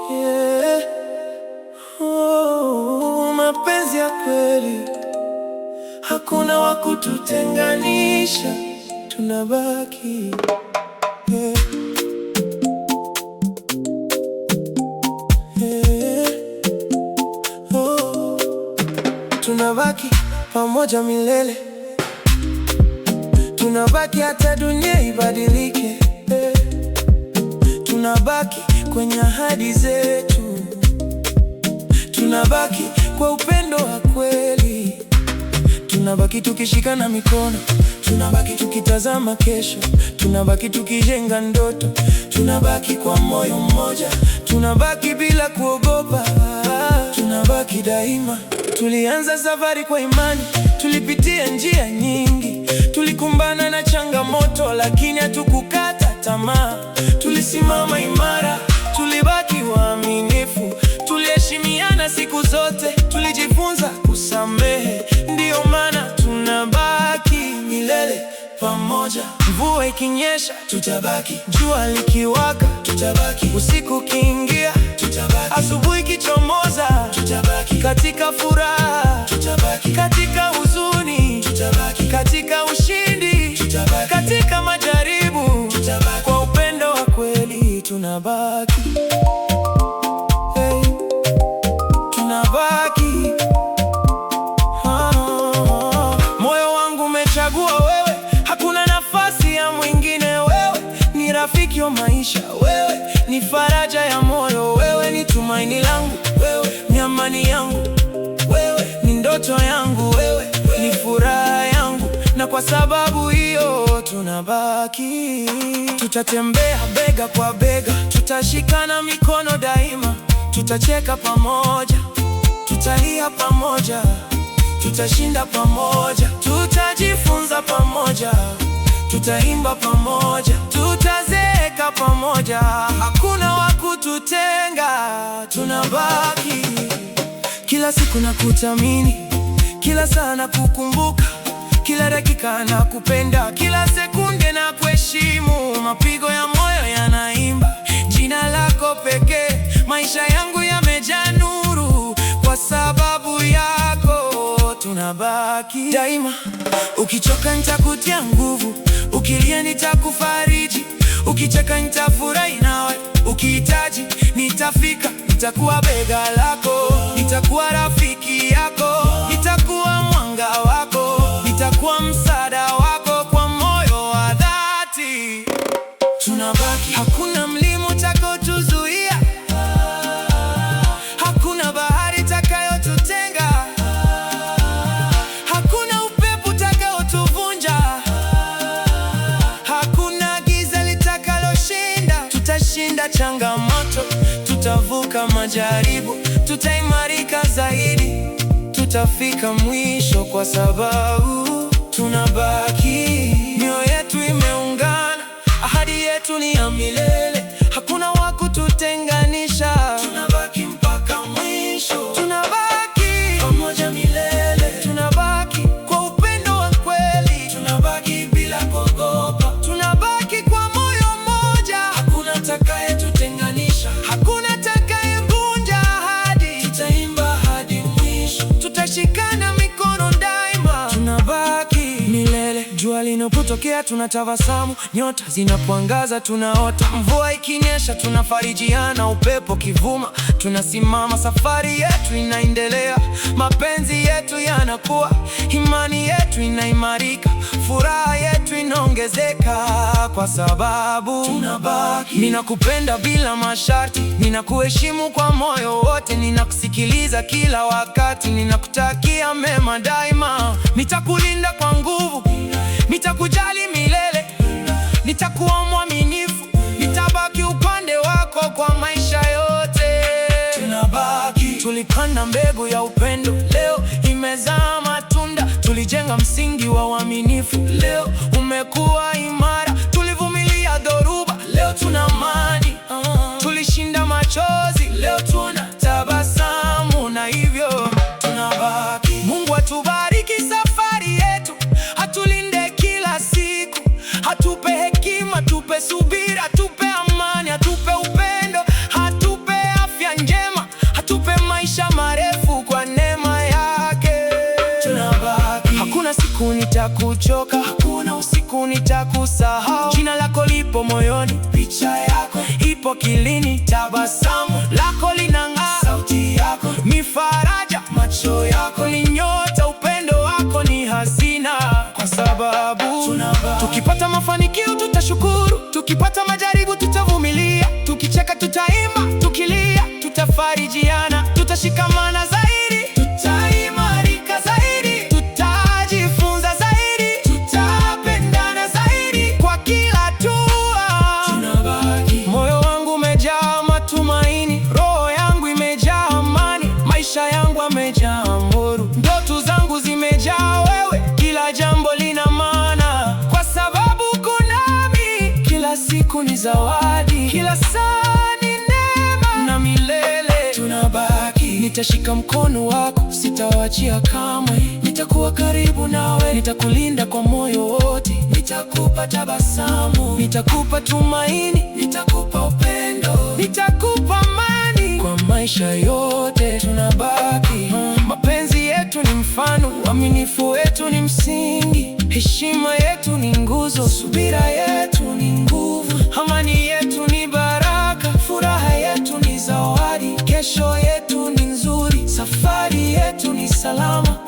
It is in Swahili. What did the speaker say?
Yeah. Oh, mapenzi ya kweli, hakuna wa kututenganisha, tunabaki, yeah. Yeah. Oh, tunabaki pamoja milele, tunabaki hata dunia ibadilike, yeah. Tunabaki kwenye ahadi zetu, tunabaki kwa upendo wa kweli, tunabaki tukishikana mikono, tunabaki tukitazama kesho, tunabaki tukijenga ndoto, tunabaki kwa moyo mmoja, tunabaki bila kuogopa, tunabaki daima. Tulianza safari kwa imani, tulipitia njia nyingi, tulikumbana na changamoto, lakini hatukukata tamaa. Tulisimama imara, tulibaki waaminifu, tuliheshimiana siku zote, tulijifunza kusamehe, ndiyo maana tunabaki milele pamoja. Mvua ikinyesha, tutabaki. Jua likiwaka, tutabaki. Usiku ukiingia, tutabaki. Asubuhi ikichomoza, tutabaki. Katika furaha, tutabaki. Katika huzuni, tutabaki. Katika ushindi, tutabaki. Katika majaribu, tutabaki. Kwa upendo wa kweli tunabaki. Hey, tunabaki. Ah, moyo wangu umechagua wewe, hakuna nafasi ya mwingine. Wewe ni rafiki wa maisha, wewe ni faraja ya moyo, wewe ni tumaini langu, wewe ni amani yangu, wewe ni ndoto yangu, wewe ni furaha yangu, na kwa sababu hiyo tunabaki. Tutatembea bega kwa bega, tutashikana mikono daima, tutacheka pamoja, tutalia pamoja, tutashinda pamoja, tutajifunza pamoja, tutaimba pamoja, tutazeeka pamoja, hakuna wa kututenga, tunabaki. Kila siku nakuthamini, kila saa nakukumbuka, kila dakika nakupenda, kila sekunde nakuheshimu. Mapigo ya moyo yanaimba jina lako pekee, maisha yangu yamejaa nuru kwa sababu yako, tunabaki daima. Ukichoka nitakutia nguvu, ukilia nitakufariji, ukicheka nitafurahi nawe, ukihitaji nitafika, nitakuwa bega lako, nitakuwa rafiki yako, nitakuwa mwanga wako, nitakuwa msaada wako kwa moyo wa dhati. Tunabaki, hakuna mlima utakaotuzuia, hakuna bahari itakayotutenga, hakuna upepo utakaotuvunja, hakuna giza litakaloshinda. Tutashinda changamoto, tutavuka majaribu, tutaimarika zaidi, tutafika mwisho kwa sababu tunabaki. Mioyo yetu imeungana, ahadi yetu ni ya milele, hakuna wa kututenganisha. Tunabaki mpaka mwisho, tunabaki pamoja milele, tunabaki kwa upendo wa kweli, tunabaki bila kuogopa, tunabaki kwa moyo mmoja, hakuna atakayetutenganisha, hakuna atakayevunja ahadi. Tutaimba hadi mwisho, tutashikana mikono daima, tunabaki milele. Jua linapotokea tunatabasamu, nyota zinapoangaza tunaota, mvua ikinyesha tunafarijiana, upepo kivuma tunasimama. Safari yetu inaendelea, mapenzi yetu yanakuwa, imani yetu inaimarika, furaha yetu inaongezeka kwa sababu tunabaki. Ninakupenda bila masharti, ninakuheshimu kwa moyo wote, ninakusikiliza kila wakati, ninakutakia mema daima, nitakulinda kwa nguvu, nitakujali milele, nitakuwa mwaminifu, nitabaki upande wako kwa maisha yote. Tunabaki. Tulipanda mbegu ya upendo, leo imezaa matunda. Tulijenga msingi wa uaminifu, leo umekuwa imara. Tulivumilia dhoruba, leo tuna amani. Tulishinda machozi, leo tuna tabasamu, na hivyo tunabaki. Mungu atubariki safari yetu, atulinde kila siku, atupe hekima, atupe subira, atupe amani, atupe upendo. nitakuchoka, hakuna usiku nitakusahau. Jina lako lipo moyoni, picha yako ipo akilini, tabasamu lako linang'aa, sauti yako ni faraja, macho yako ni nyota, upendo wako ni hazina. Kwa sababu tukipata mafanikio tutashukuru, tukipata majaribu tutavumilia, tukicheka tutaimba, tukilia tutafarijiana, tutashikamana zaidi, tutaimarika zaidi, tutajifunza zaidi, tutapendana zaidi kwa kila hatua. Tunabaki. Moyo wangu umejaa matumaini, roho yangu imejaa amani, maisha yangu yamejaa nuru, ndoto zangu zimejaa wewe, kila jambo lina maana kwa sababu uko nami. Kila siku ni zawadi, kila saa ni neema, na milele tunabaki. Nitashika mkono wako, sitawachia kamwe, nitakuwa karibu nawe, nitakulinda kwa moyo wote, nitakupa tabasamu, nitakupa tumaini, nitakupa upendo, nitakupa amani kwa maisha yote tunabaki. Mapenzi yetu ni mfano, uaminifu wetu ni msingi, heshima yetu ni nguzo, subira yetu ni nguvu, amani yetu ni baraka, furaha yetu ni zawadi, kesho yetu ni nzuri, safari yetu ni salama.